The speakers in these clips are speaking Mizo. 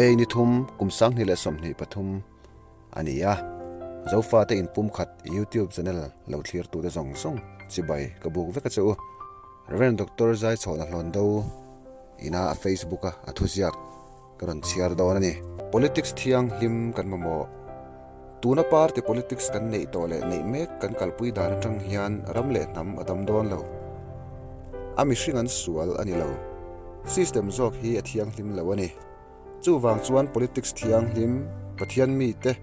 May ni thum kum 2023 a ni a, Zofate inpumkhat YouTube channel lo thlirtute zawng zawng chibai ka buk vek a che u. Rev Doctor Zaichhawna Hlawndo ina a Facebook a a thuziak ka rawn chhiar dawn a ni. Politics thianghlim kan mamawh. Tuna party politics kan neih tawh leh neih mek kan kalpui dan atang hian ram leh hnam a dam dawn lo. A mihring an sual a ni lo. System zawk hi a thianghlim lo a ni. Chuvang chuan politics thianghlim, Pathian mite,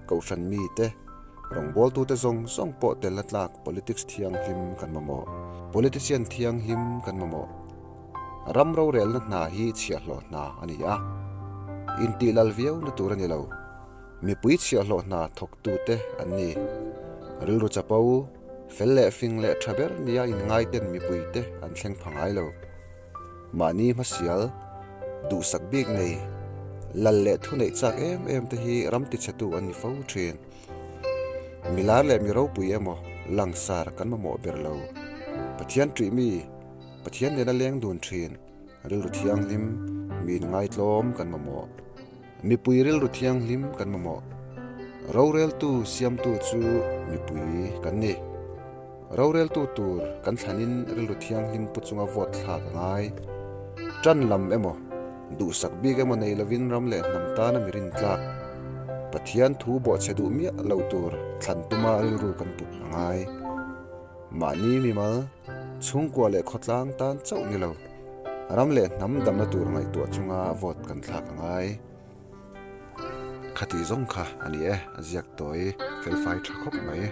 Kohhran mite, rawngbawltute zawng zawng pawh tel a tlak politics thianghlim kan mamawh. Politician thianghlim kan mamawh. Ram rorelna hna hi chhiahhlawh hna a ni a. Intihlal viau na tur a ni lo. Mipui chhiahhlawh hna thawktute an ni. Rilru chapo, fel leh fing leh tha ber nia inngaiten mipuite an thleng pha ngai lo. Mahni hmasial, duhsak bik nei, lal leh thu neih chak em em te hi ram tichhetu an ni fo thin. Milar leh mi ropui emaw langsar kan mamawh ber lo. Pathian ṭih mi, Pathian nena leng dun thin, rilru thianghlim, mi inngaitlawm kan mamawh. Mipui rilru thianghlim kan mamawh. Roreltu siamtu chu mipui kan ni. Roreltu tur kan thlanin rilru thianghlim pu chunga vote thlak a ngai. Tan lam emaw, duhsak bik emaw nei lovin ram leh hnam tana mi rintlak, Pathian thu bawhchhe duh miah lo tur thlan tuma rilru kan put a ngai. Mahni mimal, chhungkua leh khawtlang tan chauh ni lo. Ram leh hnam damna tur ngaihtuah chunga vote kan thlak a ngai. Khati zawng kha a ni e, a ziak tawi felfai tha khawp mai.